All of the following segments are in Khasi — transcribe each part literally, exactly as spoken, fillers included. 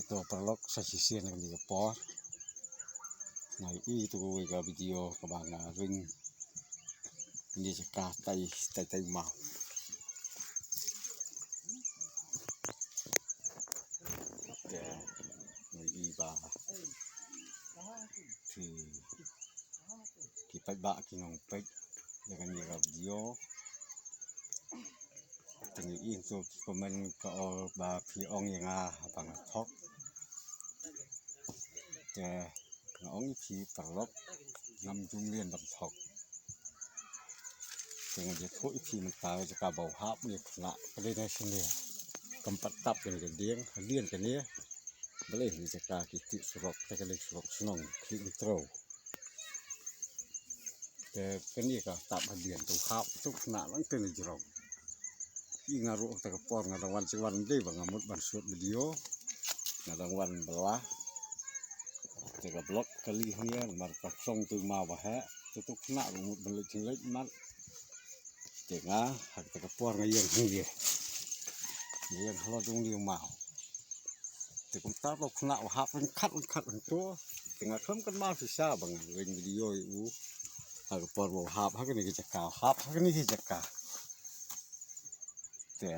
To paralok, sa shisien na kane ka por nga ïohi ïa kawei ka video kaba nga ring. Kane ka jaka tai tai tai maw. Te nga ïohi ba phi ki paidbah ki nongpeit ïa kane ka video. Te nga ïohi to ki comment ka ong ba phi ong ïa nga ba nga thok. Te nga ong ïa phi paralok, ngam ju mlien ban thok. Te nga ju ïathuh ïa phi mynta ka jaka ba u hap ïa u khynnah ka dei na shane. Kam pat tap kane ka dieng, hadien kane. Balei na jaka ki tih surok, te ka dei surok shnong, ki intro. Te kane ka tap hadien, te u hap te u khynnah lang te na jrong. Ïa nga ruh kata ka por nga dang wan sha wan, dei ba nga mut ban shoot video. Nga dang wan bylla. Te ka block kali hangne namar ka shong te u maw ba heh. Te u khynnah ruh mut ban leit sha leit mat. Te nga ha kata ka por nga ïeng hangne. Nga ïeng halor jong une u maw. Te kumta u khynnah u hap ryngkat ryngkat hangto. Te nga khlem kynmaw shisha ba nga ring video ïa u. Ha ka por ba u hap ha kane ka jaka, u hap ha kane ka jaka. Te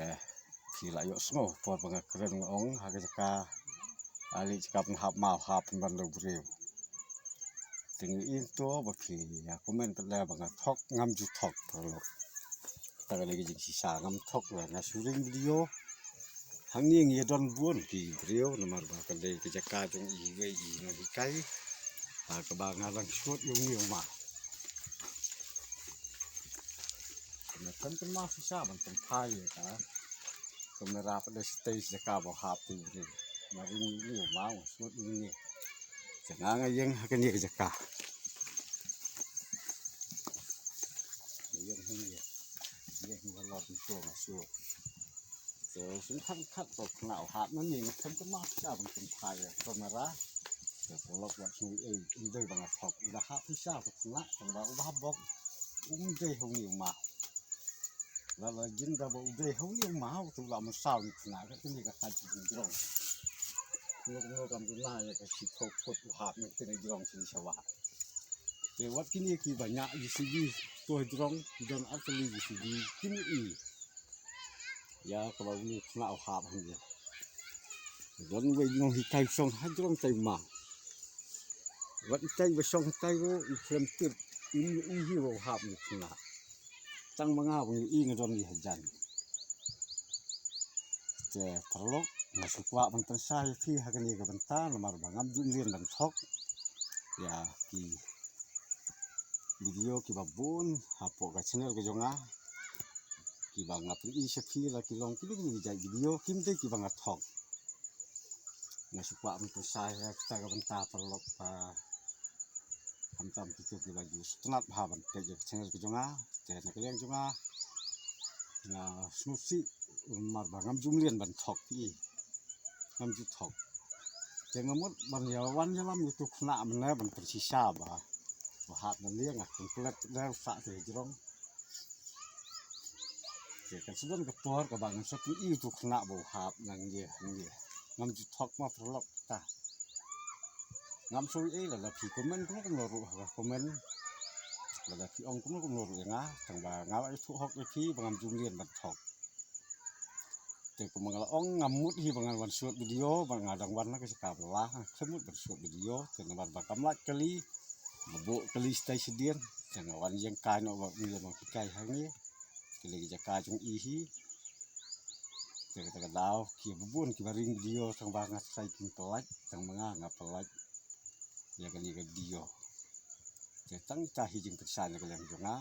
phi la ïohsngew por ba nga kren nga ong ha ka jaka, ale jaka pynhap maw, hap pynban da u briew. Te nga ïohi to ba phi ïa comment pat leh ba nga thok, ngam ju thok paralok. Kata ka dei ka jingshisha, ngam thok, la nga shu ring video. Hangne ngi ïa don bun ki briew namar ba ka dei ka jaka jong iwei i nonghikai. Ha kaba nga dang shoot ïa une u maw. Nga khlem kynmaw shisha ban pynphai ïa ka camera pat da shatei sha jaka ba u hap te une. Nga ring ïa une u maw, nga shoot ïa une. Te nga nga ïeng ha kane ka jaka. Nga ïeng hangne. Ïeng hangne halor jong to nga shoot. Te sngewthuh khat to khynnah u hap nangne, nga khlem kynmaw shisha ban pynphai ïa ka camera. Te paralok wat sngewieit, ym dei ba nga thok, i la hap shisha to khynnah, tang ba u ba hap bok um dei ha une u maw. La la jin da ba u dei ha une u maw, to la mynsaw une u khynnah, ka kane ka kait ka jingjrong. Kumno kumno kam duna ïa ka shi phew phut u hap na kane jrong shi sha wah. Te wat kine kiba ñiah J C B to ha jrong, ki don ar tylli J C B, kim i. Ïa kaba une u khynnah u hap hangne. Don uwei u nonghikai shong ha jrong tai maw. Wat itai ba shong tai ruh i khlem tip, im ïohi hi ba u hap une u khynnah. Tang ma nga ba nga ïohi nga don hi hajan. Te paralok, nga shu kwah ban pynshai ïa phi ha kane ka bynta namar ba ngam ju mlien ban thok ïa ki video kiba bun hapoh ka channel ka jong nga. Kiba nga pyni sha phi la ki long kine ki jait video, kim dei kiba nga thok. Nga shu kwah ban pynshai ha kata ka bynta paralok, ba khamtam kito kiba ju sngewtynnat bha ban peit ïa ka channel ka jong nga. Te na ka liang jong nga, nga sngewsih namar ba ngam ju mlien ban thok phi. Ngam ju thok. Te nga mut ban ïa wan ïalam ïa uto u khynnah mynne ban pynshisha ba u hap nangne, nga khlem klet de u sah te ha jrong. Te kan sa don ka por kaba ngan sa pyni uto u khynnah ba u hap nangne hangne. Ngam ju thok ma paralok ta. Ngam sngewieit lada phi comment kumno kumno ruh ha ka comment. Lada phi ong kumno kumno ruh ïa nga, tang ba nga la ïathuh hok ïa phi ba ngam ju mlien ban thok. Te kumba nga la ong, ngam mut hi ba ngan wan shoot video ba nga dang wan na ka jaka ba la, nga khlem mut ban shoot video, te namar ba kam lait kali, nga buh kali shatai shadien, te nga wan ïeng kai noh bad une u nonghikai hangne. Te kane ka jaka jong i hi. Te kata ka daw kiba bun kiba ring video tang ba nga trai kin pynlait, tang ba nga nga pynlait ïa kane ka video. Te tang ita hi jingpynshai na ka liang jong nga.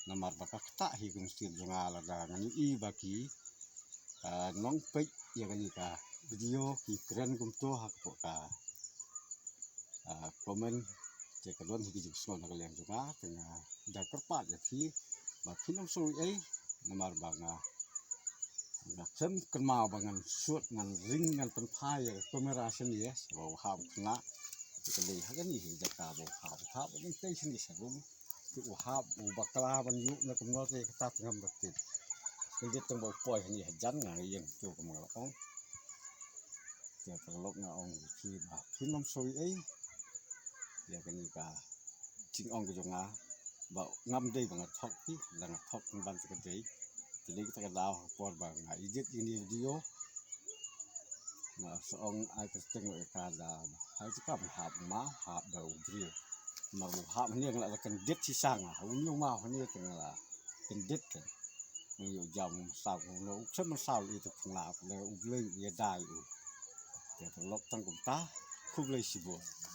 Namar ba ka ktah hi ka mynsiem jong nga lada ngan ïohi ba ki, ah, nongpeit ïa kane ka video ki kren kumto ha ka, ka, ah, comment. Te ka don hi ka jingsngew na ka liang jong nga, te nga da kyrpad ïa phi ba phin ym sngew ei, namar ba nga nga khlem kynmaw ba ngan shoot, ngan ring, ngan pynphai ïa ka camera shane, ba u hap u khynnah. Te ka dei ha kane hi ka jaka ba u hap, u hap, u hap, u hap, u hap, u bakla ban ïuh na kumno te kata te ngam da tip. Te dei tang ba u poi hangne hajan nga ïeng to kumba nga la ong. Te Ïa ka lok nga ong phi ba phin ym soi ei ïa kane ka jingong ka jong nga ba ngam dei ba nga thok phi, la nga thok pynban sa ka dei. Te dei kata ka daw ha ka por ba nga edit ïa kane ka video nga sa ong ai kyrteng ïa ka da ba hai jaka ban hap ma hap da u briew. Namar ba hap hangne nga la kyndit shisha nga ha une u maw hangne te nga la kyndit ka. Ngi ïoh jam u masa u no u khlem masa u ïa te pynlap le u Blei u ïa dai u. Te ka lok tang kumta. Khublei shibun.